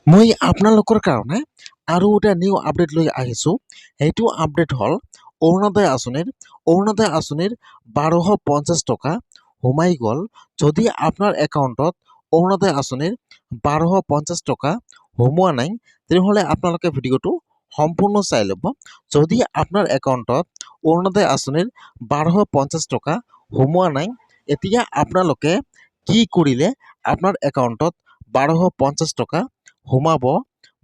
মই আপোনালোকৰ কাৰণে আৰু এটা নিউ আপডেট লৈ আহিছোঁ। সেইটো আপডেট হ'ল অৰুণোদয় আঁচনিৰ। অৰুণোদয় আঁচনিৰ 1250 টকা সোমাই গ'ল। যদি আপোনাৰ একাউণ্টত অৰুণোদয় আঁচনিৰ 1250 টকা সোমোৱা নাই, তেনেহ'লে আপোনালোকে ভিডিঅ'টো সম্পূৰ্ণ চাই ল'ব। যদি আপোনাৰ একাউণ্টত অৰুণোদয় আঁচনিৰ 1250 টকা সোমোৱা নাই, এতিয়া আপোনালোকে কি কৰিলে আপোনাৰ একাউণ্টত 1250 টকা সোমাব,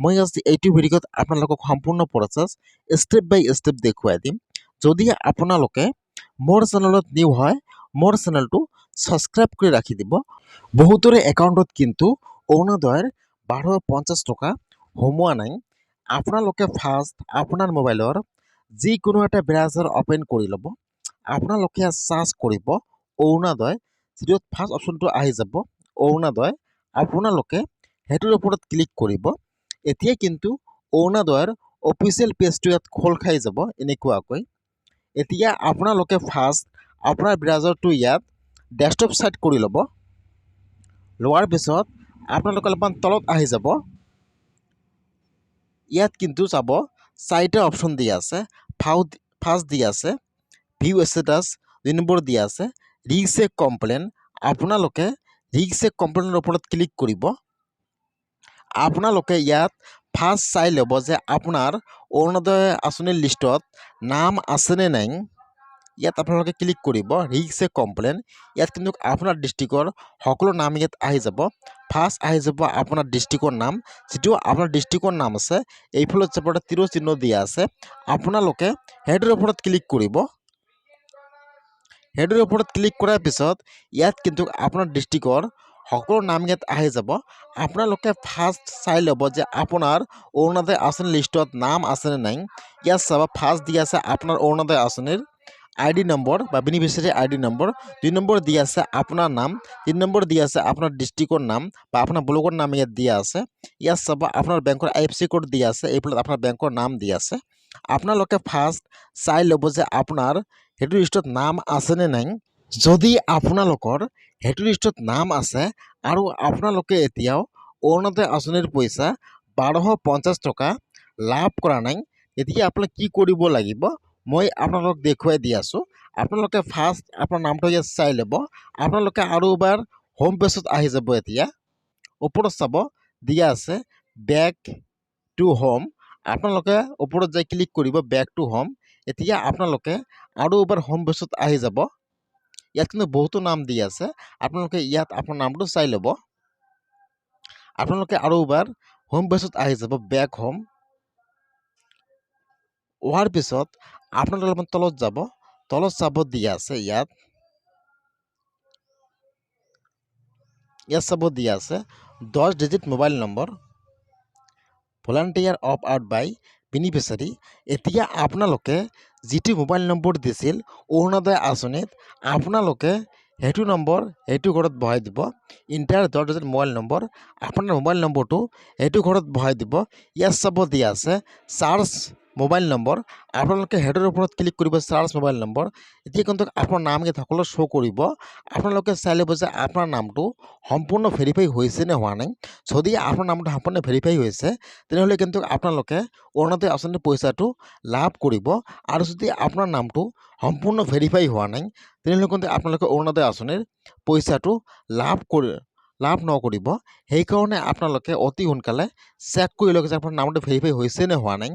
মই আজি এইটো ভিডিঅ'ত আপোনালোকক সম্পূৰ্ণ প্ৰচেছ ষ্টেপ বাই ষ্টেপ দেখুৱাই দিম। যদি আপোনালোকে মোৰ চেনেলত নিউ হয়, মোৰ চেনেলটো ছাবস্ক্ৰাইব কৰি ৰাখি দিব। বহুতৰে একাউণ্টত কিন্তু অৰুণোদয়ৰ 1250 টকা সোমোৱা নাই। আপোনালোকে ফাৰ্ষ্ট আপোনাৰ মোবাইলৰ যিকোনো এটা ব্ৰাউজাৰ অ'পেন কৰি ল'ব। আপোনালোকে চাৰ্চ কৰিব অৰুণোদয়। যিটোত ফাৰ্ষ্ট অপশ্যনটো আহি যাব অৰুণোদয়, আপোনালোকে সেইটোৰ ওপৰত ক্লিক কৰিব। এতিয়া কিন্তু অৰুণোদয়ৰ অফিচিয়েল পেজটো ইয়াত খোল খাই যাব এনেকুৱাকৈ। এতিয়া আপোনালোকে ফাৰ্ষ্ট আপোনাৰ ব্ৰাউজাৰটো ইয়াত ডেস্কটপ ছাইট কৰি ল'ব। লোৱাৰ পিছত আপোনালোকে অলপমান তলত আহি যাব। ইয়াত কিন্তু চাব, চাৰিটা অপশ্যন দিয়া আছে। ফাৰ্ষ্ট দিয়া আছে ভিউ ষ্টেটাছ, দুই নম্বৰ দিয়া আছে ৰিচেক কমপ্লেইন। আপোনালোকে ৰিচেক কমপ্লেইনৰ ওপৰত ক্লিক কৰিব। আপোনালোকে ইয়াত ফাৰ্ষ্ট চাই ল'ব যে আপোনাৰ অৰুণোদয় আঁচনিৰ লিষ্টত নাম আছেনে নাই। ইয়াত আপোনালোকে ক্লিক কৰিব ৰিচেক কমপ্লেইন। ইয়াত কিন্তু আপোনাৰ ডিষ্ট্ৰিক্টৰ সকলো নাম ইয়াত আহি যাব। ফাৰ্ষ্ট আহি যাব আপোনাৰ ডিষ্ট্ৰিক্টৰ নাম। যিটো আপোনাৰ ডিষ্ট্ৰিক্টৰ নাম আছে, এইফালত যাব এটা তীৰ চিহ্ন দিয়া আছে, আপোনালোকে সেইটোৰ ওপৰত ক্লিক কৰিব। সেইটোৰ ওপৰত ক্লিক কৰাৰ পিছত ইয়াত কিন্তু আপোনাৰ ডিষ্ট্ৰিক্টৰ সকলো নাম ইয়াত আহি যাব। আপোনালোকে ফাৰ্ষ্ট চাই ল'ব যে আপোনাৰ অৰুণোদয় আঁচনিৰ লিষ্টত নাম আছেনে নাই। ইয়াত চাব, ফাৰ্ষ্ট দি আছে আপোনাৰ অৰুণোদয় আঁচনিৰ আই ডি নম্বৰ বা বেনিফিচিয়াৰী আই ডি নম্বৰ, দুই নম্বৰ দি আছে আপোনাৰ নাম, তিনি নম্বৰ দি আছে আপোনাৰ ডিষ্ট্ৰিক্টৰ নাম বা আপোনাৰ ব্লকৰ নাম ইয়াত দিয়া আছে। ইয়াত চাব, আপোনাৰ বেংকৰ আই এফ চি কোড দিয়া আছে, এইফালে আপোনাৰ বেংকৰ নাম দি আছে। আপোনালোকে ফাৰ্ষ্ট চাই ল'ব যে আপোনাৰ সেইটো লিষ্টত নাম আছেনে নাই। যদি আপোনালোকৰ সেইটো লিষ্টত নাম আছে আৰু আপোনালোকে এতিয়াও অৰুণোদয় আঁচনিৰ পইচা 1250 টকা লাভ কৰা নাই, তেতিয়া আপোনালোকে কি কৰিব লাগিব, মই আপোনালোকক দেখুৱাই দি আছোঁ। আপোনালোকে ফাৰ্ষ্ট আপোনাৰ নামটো ইয়াত চাই ল'ব। আপোনালোকে আৰু এবাৰ হোম পেজত আহি যাব। এতিয়া ওপৰত চাব, দিয়া আছে বেক টু হোম। আপোনালোকে ওপৰত যাই ক্লিক কৰিব বেক টু হোম। এতিয়া আপোনালোকে আৰু এবাৰ হোম পেজত আহি যাব। ইয়াত কিন্তু বহুতো নাম দি আছে। আপোনালোকে ইয়াত আপোনাৰ নামটো চাই ল'ব। আপোনালোকে আৰু এবাৰ হোম পেজত আহি যাব। বেক হোম হোৱাৰ পিছত আপোনালোকে অলপমান তলত যাব। তলত চাব, দিয়া আছে ইয়াত, ইয়াত চাব, দিয়া আছে 10 digit mobile number, volunteer opt out by beneficiary। এতিয়া আপোনালোকে যিটো মোবাইল নম্বৰ দিছিল অৰুণোদয় আঁচনিত, আপোনালোকে সেইটো নম্বৰ সেইটো ঘৰত বহাই দিব। ইণ্টাৰ 10 ডিজিট মোবাইল নম্বৰ, আপোনাৰ মোবাইল নম্বৰটো সেইটো ঘৰত বহাই দিব। ইয়াত চাব, দিয়া আছে চাৰ্চ মোবাইল নম্বৰ। আপোনালোকে সেইটোৰ ওপৰত ক্লিক কৰিব, চাৰ্চ মোবাইল নম্বৰ। এতিয়া কিন্তু আপোনাৰ নামকেইটা সকলো শ্ব' কৰিব। আপোনালোকে চাই ল'ব যে আপোনাৰ নামটো সম্পূৰ্ণ ভেৰিফাই হৈছে নে হোৱা নাই। যদি আপোনাৰ নামটো সম্পূৰ্ণ ভেৰিফাই হৈছে, তেনেহ'লে কিন্তু আপোনালোকে অৰুণোদয় আঁচনিৰ পইচাটো লাভ কৰিব। আৰু যদি আপোনাৰ নামটো সম্পূৰ্ণ ভেৰিফাই হোৱা নাই, তেনেহ'লে কিন্তু আপোনালোকে অৰুণোদয় আঁচনিৰ পইচাটো লাভ নকৰিব। সেইকাৰণে আপোনালোকে অতি সোনকালে চেক কৰি লওক যে আপোনাৰ নামটো ভেৰিফাই হৈছে নে হোৱা নাই।